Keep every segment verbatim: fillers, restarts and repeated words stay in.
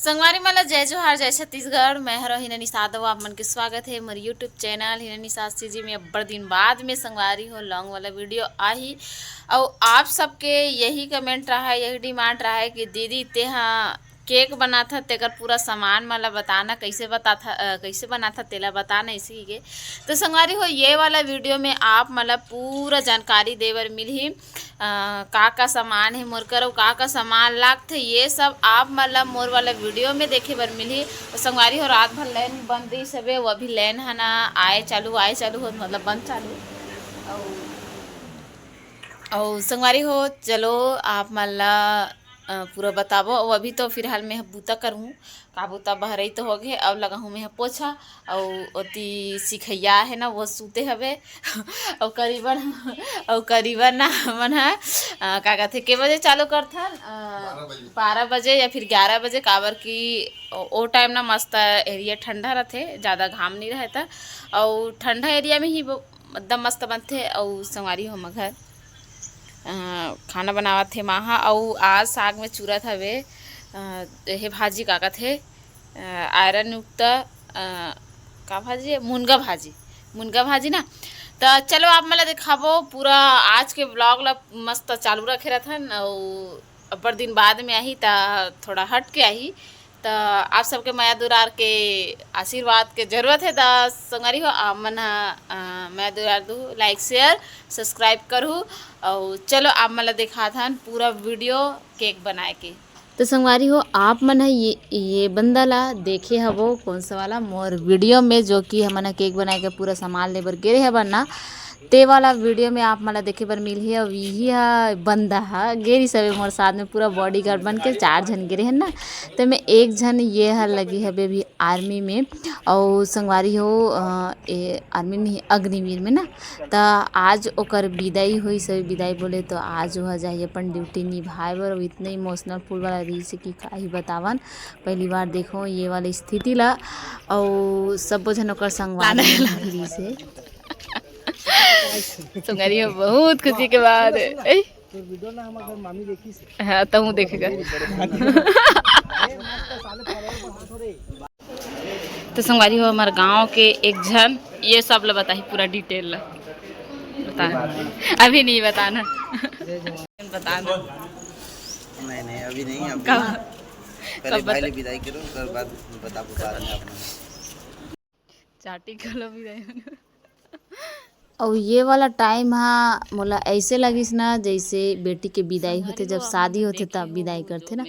संगवारी मन ला जय जोहार, जय छत्तीसगढ़। मैं हरों हिना निषाद, अउ आप मन के स्वागत हे मोर YouTube channel Hina Nishad CG में। अब्बड़ दिन बाद में संगवारी हो लॉन्ग वाला वीडियो आही। अउ आप सबके यही कमेंट रहा है, यही डिमांड रहा है कि दीदी तेहा केक बनाथा, तेकर पूरा सामान मन ला बताना, कैसे बताथा, अ, कैसे बनाथा, तेला बताना, इसी के। तो संगवारी हो, ये वाला वीडियो में आप मन ला पूरा जानकारी दे बर मिलही। अ, का का सामान हे मोर कर अउ का का सामान लागथे, ये सब आप मन ला मोर वाला वीडियो में देखे बर मिलही। अउ संगवारी हो, रात भर लाइन बंद रहिस हवे, वो अभी लाइन ह ना आए चालू, आए चालू होत, मतलब बंद चालू। अउ, अउ संगवारी हो, चलो आप मन ला, अ, पूरा बताबो। अउ अभी तो फिलहाल मैं ह बूता करहूँ, का बूता बहरई तो हो गे, अब लगाहूँ मैं ह पोछा। अउ ओती सिखैया हे ना, वो सूते हवे। अउ करीबन, अउ करीबन ना हमन ह, अ, का कथे, के बजे चालू करथन? अ, बारह बजे। बारह बजे या फिर ग्यारह बजे, काबर कि ओ, ओ टाइम ना मस्त एरिया ठंडा रथे, ज़्यादा घाम नहीं रहे त। अउ ठंडा एरिया में ही वो एकदम मस्त बनथे। अउ संगवारी हो, हमर घर, अ, खाना बनावत हे माँ ह। अउ आज साग में चुरत हवे, अ, हे भाजी का कथे, अ, आयरन युक्त, अ, का भाजी हे? मुनगा भाजी, मुनगा भाजी ना। त चलो आप मन ला देखाबो पूरा आज के ब्लॉग ला, मस्त चालू रखे रहथन। अउ अब्बड़ दिन बाद में आही त थोड़ा हट के आही। त आप सबके मया दुलार के आशीर्वाद के जरूरत हे। त संगवारी हो, आप मन ह, अ, मया दुलार दू, लाइक शेयर सब्सक्राइब करू। अउ चलो आप मन ला देखाथन पूरा वीडियो केक बनाए के। तो संगवारी हो, आप मन ह ये, ये बंदा ला देखे हवो, कौन सा वाला मोर वीडियो में, जो कि हमन ह केक बनाए के पूरा सामान लेबर गे रहे हवन ना, ते वाला वीडियो में आप मन ला देखे बर मिलही। अउ इही ह बंदा ह गे रिहिस हवे मोर साथ में, पूरा बॉडीगार्ड बन के चार झन गे रहे हन ना, ते में एक झन ये ह लगी हवे अभी आर्मी में। अउ संगवारी हो, अ, ए आर्मी नहीं, अग्निवीर में ना, त आज ओकर बिदाई होइस हवे, बिदाई बोले तो आज ओह जाही अपन ड्यूटी निभाए बर। अउ इतना इमोशनल फूल वाला रिहिस हे कि का ही बतावन, पहली बार देखो ये वाला स्थिति ला। अउ सबो झन ओकर संगवारी मन भी रिहिस हे। संगवारी हो, बहुत खुशी के बात हे। ए? हाँ, तहूँ देखेगा। तो संगवारी हो, हमारे गांव के एक झन ये सब ला बताही, पूरा डिटेल ला बताना। अभी नहीं बताना। बताना। नहीं, नहीं, अभी नहीं, अभी कब? पहले कब भाई बता- ले बिदाई करो, ओकर बाद बताबो बाद में अपना। चाटी कलो बिदाई। अउ ये वाला टाइम हा मोला ऐसे लगिस ना, जैसे बेटी के बिदाई होथे, जब शादी होथे तब बिदाई करथे ना,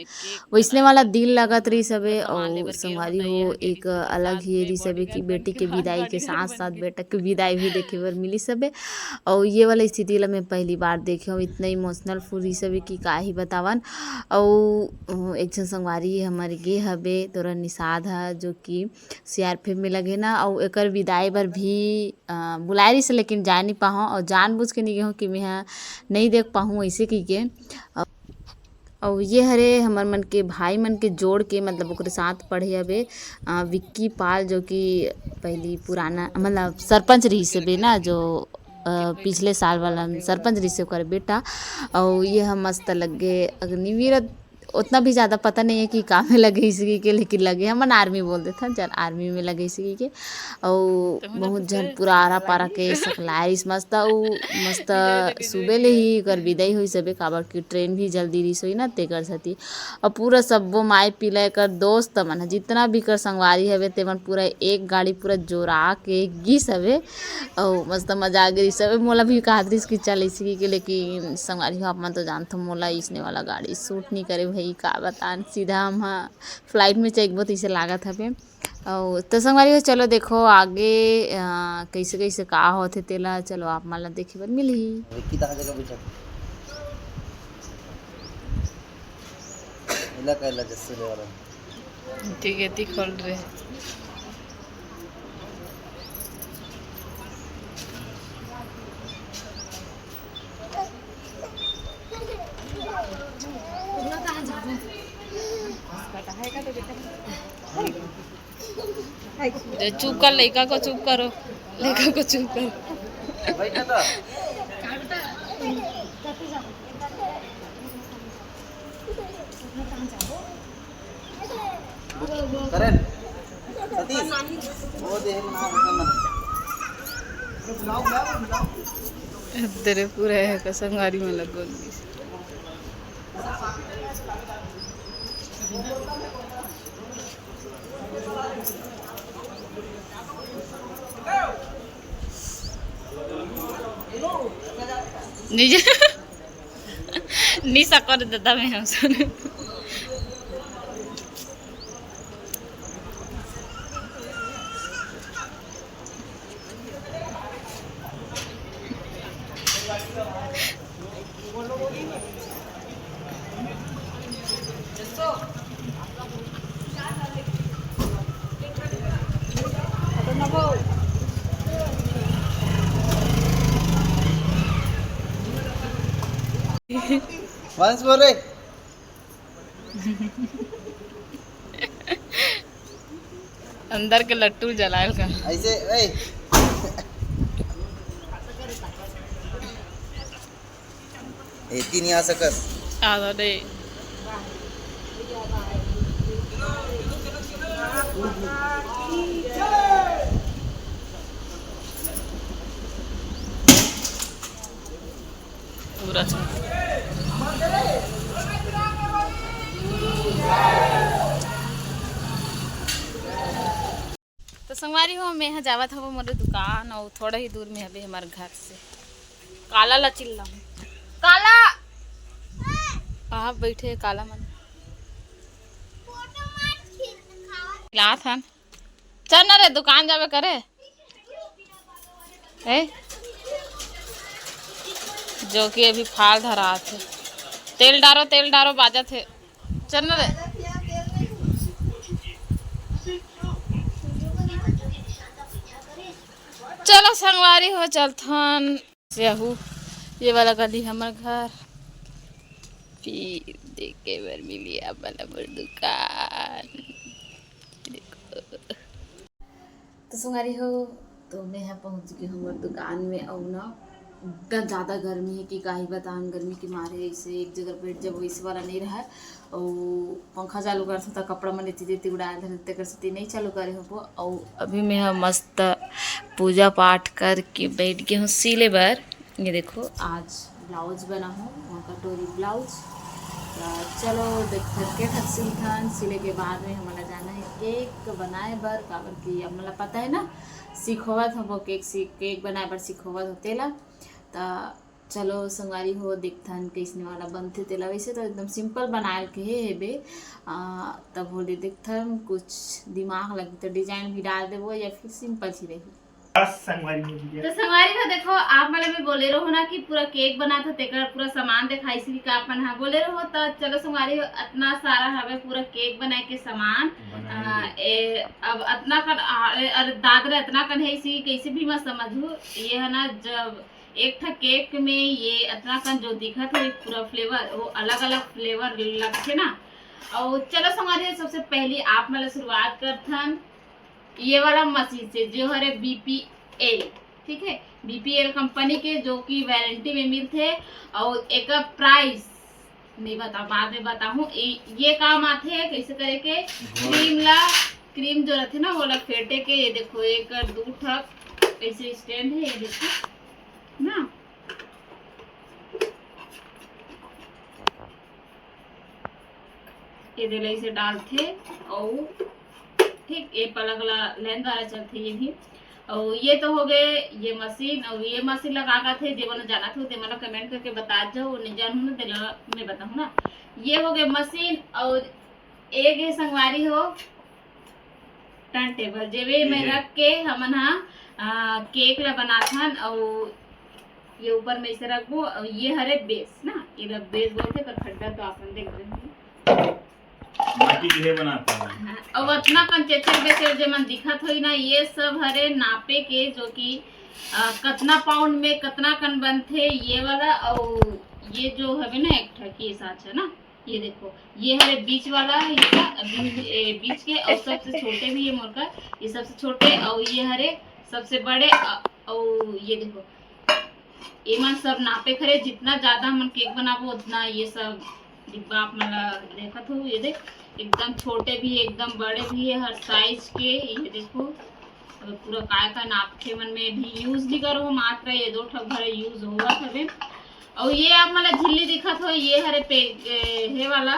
वैसने वाला दिल लगत रहिस हवे। अउ संगवारी हो, एक अलग ही रहिस हवे कि बेटी के बिदाई के साथ साथ बेटा के बिदाई भी देखे बर मिलिस हवे। अउ ये वाला स्थिति ला मैं पहली बार देखे हूँ, इतना इमोशनल फूल रहिस हवे कि का ही बतावन। अउ एक झन संगवारी हमर गे हवे, तोरा निषाद हा, जो कि सीआरपीएफ में लगे ना, अउ एकर बिदाई बर भी, अ, बुलाए रहिस, लेकिन जाए नहीं पाहूँ, अउ जानबूझ के नहीं गेहूँ कि मैं ह नहीं देख पाहूँ, ऐसे कहिके। अउ, अउ ये हरे हमर मन के भाई मन के जोड़ के, मतलब ओकरे साथ पढ़े हवे, अ, विक्की पाल, जो कि पहली पुराना, मतलब सरपंच रहिस हवे ना, जो, अ, पिछले साल वाला सरपंच रहिस हे ओकर बेटा। अउ ये ह मस्त लगे अग्निवीर, उतना भी ज़्यादा पता नहीं है कि का में लगे इसी के, लेकिन लगे, हमन आर्मी बोल देथन, चल आर्मी में लगे इसी के। अउ बहुत झन पूरा आरा पारा के सकलारिस मस्त, अउ मस्त सुबह ले ही एकर बिदाई होइस हवे, काबर कि ट्रेन भी जल्दी रिहिस होही ना, तेकर सेती। अउ पूरा सब्बो माय पिला एकर दोस्त मन ह, जितना भी एकर संगवारी हवे, तेमन पूरा एक गाड़ी पूरा जोरा के गिस हवे। अउ मस्त मजा आ गे रिहिस हवे। मोला भी कहत रिहिस कि चल इसी के, लेकिन संगवारी हो, आप मन तो जानथो, मोला इसने वाला गाड़ी सूट नहीं करे भाई, का बतान, सीधा हम ह फ्लाइट में चघबो तइसे लागत हवे। अउ तो संगवारी हो, चलो देखो आगे, अ, कैसे कैसे का होथे तेला, चलो आप मन ला देखे बर मिलही। विक्की तहाँ जगह बैठा। इला का इला जस्से ले वाला। ठीक है, ती खोल रहे। जो चुप कर, लड़का को चुप करो, लड़का को चुप करो। बैठे तो। कहाँ जाबो? करण, सतीश, वो दे, मना, मना, मना। तेरे पूरा है का संगवारी में लगो। निजे निशा कर देता मैं हम सुन। वंश बोल रहे। अंदर के लट्टू जलायल का? ऐसे, ए। एती नहीं आ सकत। आ तो दे। पूरा। तो संगवारी हो, मैं ह जावत हवो मोर दुकान, अउ थोड़ा ही दूर में हवे हमार घर से। काला ला चिल्ला, काला। कहाँ बैठे हे काला मन? लात हन। चल ना रे, दुकान जाबे करे। ए? जो कि अभी फाल धरात हे। तेल डारो, तेल डारो, बाजत हे। चल ना रे। चलो संगवारी हो, चलथन। से आहू, ये वाला गली हमर घर। फिर देखे बर मिली आप वाला मोर दुकान। देखो। तो संगवारी हो, तो मैं ह पहुँच गई हूँ मोर दुकान में। अउ ना, इतना ज़्यादा गर्मी है कि का ही बतान, गर्मी के मारे ऐसे एक जगह बैठ जब वैसे वाला नहीं रहा। अउ पंखा चालू करथों त कपड़ा मन एती तेती उड़ाए धरथे, तेकर सेती नइ चालू करे होबो। अउ अभी मैं ह मस्त पूजा पाठ करके बैठ गे हूँ सिले बर। ये देखो, आज ब्लाउज बना हूँ, वहाँ कटोरी ब्लाउज। त चलो देखथन के ठक सिलथन। सिले के बाद में हमन ला जाना है केक बनाए बर, काबर कि अब मोला पता है ना, सिखोवत होबो केक सीख, केक बनाए बर सिखोवत हो तेला। त चलो संगवारी हो, देखथन कइसने वाला बनथे तेला। वैसे तो एकदम सिंपल बनाए ल कहे हेबे, आ, तब होले देखथन कुछ दिमाग लगी तो डिजाइन भी डाल देबो या फिर सिंपल ही रही। बस संगवारी हो गया। तो संगवारी हो, देखो, आप मन ला मैं बोले रहो ना कि पूरा केक बनात हो, तेकर पूरा सामान देखाइस कि का आप मन हा बोले रहो। तो चलो संगवारी हो, अतना सारा हवे पूरा केक बनाए के सामान। बनाए आ, के। ए, अब अतना कन, आ, ए, अरे दाद रे, अतना कन है इसी, कैसे भी मत समझू। ये है ना, जब एक ठा केक में ये अतना कन जो दिखत है पूरा फ्लेवर, वो अलग-अलग फ्लेवर लगथे ना। अउ चलो संगवारी हो, सबसे पहली आप मन ला शुरुआत करथन ये वाला मशीन से, जो हरे बीपीएल, ठीक है, बीपीएल कंपनी के, जो कि वारंटी में मिलथे। अउ एकर प्राइस नहीं बता, बाद में बताहूँ। ए, ये काम आथे कैसे करे के, क्रीम ला, क्रीम जो रहथे ना, वो ला फेंटे के। ये देखो, एक दू ठक ऐसे स्टैंड है, ये देखो ना, ये दे ला इसे डालथे अउ ठीक, ये पलग ला लाइन द्वारा चलथे ये भी। अउ ये तो हो गए ये मशीन, अउ ये मशीन ला का कथे, जे मन जानत हो, ते मन ला कमेंट करके बता जाओ, नहीं जानू ना, तेला मैं बताहूँ ना। ये हो गए मशीन, अउ एक ये संगवारी हो टर्न टेबल, जेमे ये में है। रख के हमन हा, आ, केक ला बनाथन, अउ ये ऊपर में इसे रखबो, अउ ये हरे बेस ना, ये ला बेस बोलथे, पर खड्डा तो आपन देख रहे हो। माटी के बनाता है। हाँ, अउ अतना कन चेचर बेचर जेमन दिखत होई ना, ये सब हरे नापे के, जो कि, अ, कतना पाउंड में कतना कन बनथे ये वाला, अउ ये जो हवे ना एक ठा के साँचा ना, ये देखो, ये हरे बीच वाला हिस्सा, बीच, ए, बीच के, अउ सबसे छोटे भी ये मोर कर, ये सबसे छोटे, अउ ये हरे सबसे बड़े, अ, अउ ये देखो, एमन सब नापे खरे, जितना ज्यादा हमन केक बनाबो, उतना ये सब डिब्बा आप मन ला देखत हो, ये देख, एकदम छोटे भी, एकदम बड़े भी है, हर साइज के। ये देखो, अब पूरा काय का नापथे मन में भी यूज नहीं करो, मात्र ये दो ठो घर यूज होवत हवे। और ये आप मन ला झिल्ली दिखत हो, ये हरे पे, ए, हे वाला,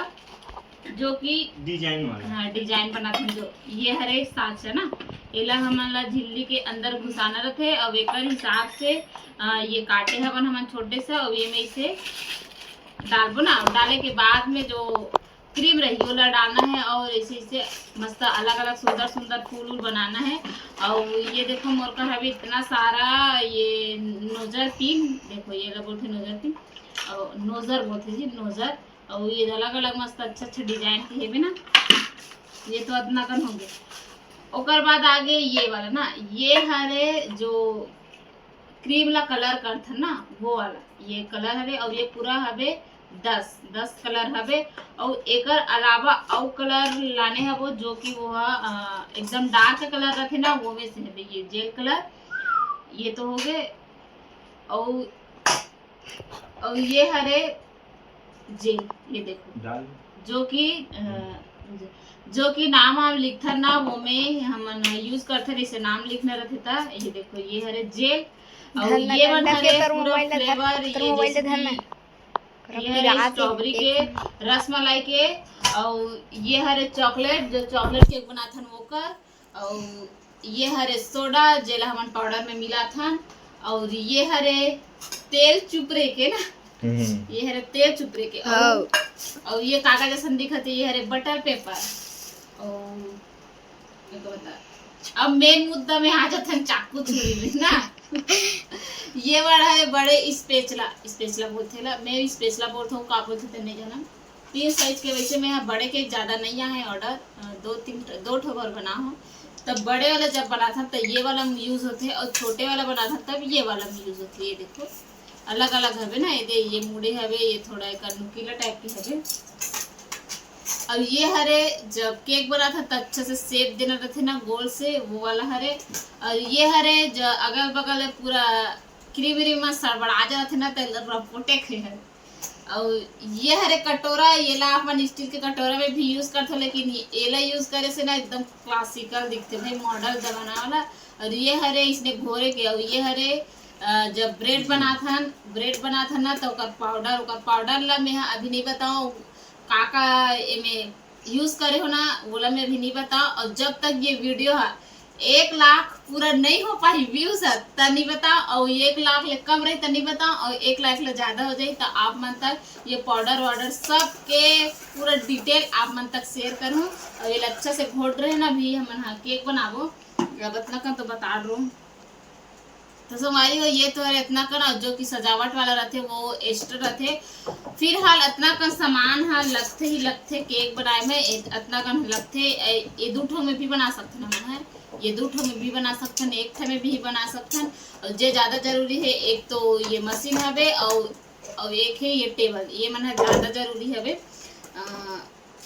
जो कि डिजाइन वाला। हाँ, डिजाइन बनाथन जो। ये हरे सांचा ना, एला हमन ला झिल्ली के अंदर घुसाना रथे, और एकर हिसाब से, अ, ये काटे हवन हमन छोटे से, और ये में इसे डालबो ना, और डाले के बाद में जो क्रीम रही, ओला डालना है, और ऐसे, ऐसे मस्त अलग-अलग सुंदर-सुंदर फूल उल बनाना है। और ये देखो, मोर कर हवे इतना सारा ये नोजर पिन, देखो, ये ला बोलथे नोजर पिन, और नोजर बोलथे जी, नोजर। और ये अलग-अलग मस्त अच्छा-अच्छा डिजाइन के हेबे ना, ये तो अतना कन होगे। ओकर बाद आगे ये वाला ना, ये हरे जो क्रीम ला कलर करथन ना, वो वाला ये कलर हवे, और ये पूरा हवे दस, दस कलर हवे। और एकर अलावा अउ कलर लाने हवो, जो कि वो ह, अ, एकदम डार्क कलर रथे ना, वो में से हवे ये जेल कलर। ये तो होगे। और, और ये हरे जेल, ये देखो, डाल। जो कि, अ, जो कि नाम आप लिखथन ना, वो में हमन यूज करथन, इसे नाम लिखना रथे ता। ये देखो, ये हरे जेल, और धरना ये मन डंडा के हरे तोर पूरा मोबाइल ला धर, फ्लेवर, तोर ये मोबाइल जैसे ला धरना। कि ये हरे स्ट्रॉबेरी के, रसमलाई के, और ये हरे चॉकलेट, जो चॉकलेट केक बनाथन ओकर, और ये हरे सोडा, जेला हमन पाउडर में मिलाथन, और ये हरे तेल चुपरे के ना, हम्म। ये हरे तेल चुपरे के, और, और ये कागज असन दिखत हे, ये हरे बटर पेपर, और ये तो बता, अब मेन मुद्दा में आ जाथन, चाकू छुरी में ना। ये वाला है बड़े स्पेचला, स्पेचला बोलथे ला, मैं स्पेचला बोलथों, का बोलथे ते नहीं जानम। तीन साइज के, वैसे में ह बड़े केक ज्यादा नहीं आए ऑर्डर, अ, दो तीन ठ-, दो ठो भर बना हो, तब बड़े वाला जब बनाथन त ये वाला में यूज होथे, और छोटे वाला बनाथन तब ये वाला में यूज होथे। ये देखो, अलग अलग हवे ना, ये दे, ये मुड़े हवे, ये थोड़ा एक नुकीला टाइप के हवे। और ये हरे जब केक बनाथन त अच्छा से शेप देना रहथे ना गोल से, वो वाला हरे। और ये हरे जो अगल बगल पूरा क्रीम व्रीम में सड़बड़ा जाथे ना, त रपोटे खे हरे। और ये हरे कटोरा, ये ला अपन स्टील के कटोरा में भी यूज करथो, लेकिन ये, ये ला यूज करे से ना एकदम क्लासिकल दिखथे भाई, मॉडल जमाना वाला। और ये हरे इसने घोरे के, और ये हरे, अ, जब ब्रेड बनाथन, ब्रेड बनाथन ना, तो ओकर पाउडर, ओकर पाउडर ला मैं ह अभी नहीं बताऊँ, का का एमे यूज करे हो ना, ओला मैं अभी नहीं बताऊँ। और जब तक ये वीडियो ह एक लाख पूरा नहीं हो पाही व्यूज ह, त नहीं बताऊँ, और एक लाख ले कम रही त नहीं बताऊँ, और एक लाख ले ज्यादा हो जाही त आप मन तक ये पाउडर वाउडर सब के पूरा डिटेल आप मन तक शेयर करूँ। और ये अच्छा से घोट रहे ना, अभी हमन ह केक बनाबो, अब अतना कन तो बता रहा हूँ। तो संगवारी हो, ये तो हरे इतना कन, और जो कि सजावट वाला रहथे वो एक्स्ट्रा रहथे। फिलहाल अतना कन सामान ह लगथे ही लगथे केक बनाए में, ए-, अतना कन लगथे। ए-, ये दू ठो में भी बना सकथन हमन ह, ये दू ठो में भी बना सकथन, एक ठो में भी बना सकथन। और जे ज्यादा जरूरी है, एक तो ये मशीन हवे, और, और एक है ये टेबल, ये मन ह ज्यादा जरूरी हवे। अ,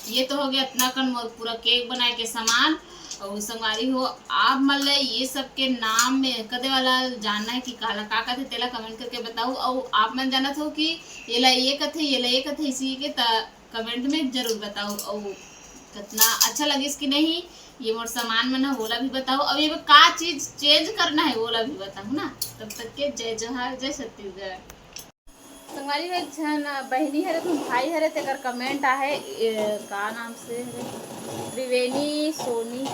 ये तो हो गया इतना कन मोर पूरा केक बनाए के सामान। और संगवारी हो, आप मन ला ये सब के नाम में कदे वाला जानना है कि काला का कथे, तेला कमेंट करके बताओ। और आप मन जानत हो कि ये ला ये कथे, ये ला ये कथे, इसी के त कमेंट में जरूर बताओ। और कितना अच्छा लगिस कि नहीं ये मोर सामान मन ह, ओला भी बताओ। और ये में का चीज चेंज करना है, ओला भी बताओ ना। तब तक के जय जोहार, जय छत्तीसगढ़। संगवारी हो, एक झन बहिनी हरे, तुम भाई हरे, तेकर कमेंट आहे, ए, का नाम से हरे? त्रिवेणी सोनी,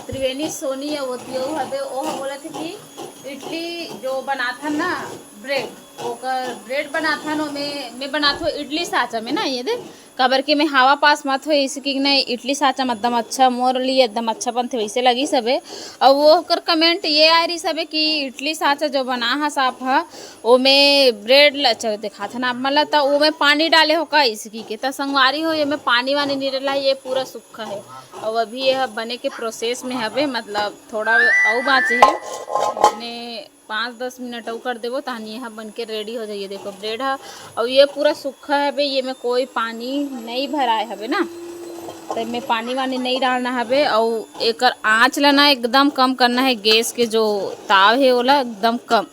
त्रिवेणी सोनी या ओतियो हबे, ओ ह बोलत हे कि इडली जो बनाथन ना, ब्रेड, ओकर ब्रेड बनाथन, ओमे मैं बनाथो इडली साचा में ना, ये दे, काबर कि मैं हवा पास मत हो, इसी की नहीं, इडली साचा में एकदम अच्छा, मोर लिए एकदम अच्छा बनथे, वैसे लगिस हबे। और वो ओकर कमेंट ये आए रहिस हबे कि इडली साचा जो बना हस आप ह, ओमे ब्रेड ल-, चलो दिखाथन आप मन ला, त ओमे पानी डाले हो का, इसकी के? त संगवारी हो, ये में पानी वानी नहीं डला, ये पूरा सूखा है। और अभी ये ह बने के प्रोसेस में हबे, मतलब थोड़ा अउ बाँचे है, ने पाँच दस मिनट अउ कर देबो, तहन ये ह बन के रेडी हो जाही। देखो ब्रेड ह, और ये पूरा सूखा हबे, ये में कोई पानी नहीं भराए हबे ना, त एमे पानी वानी नहीं डालना हबे। और एकर आँच ला ना एकदम कम करना है, गैस के जो ताव है ओला एकदम कम।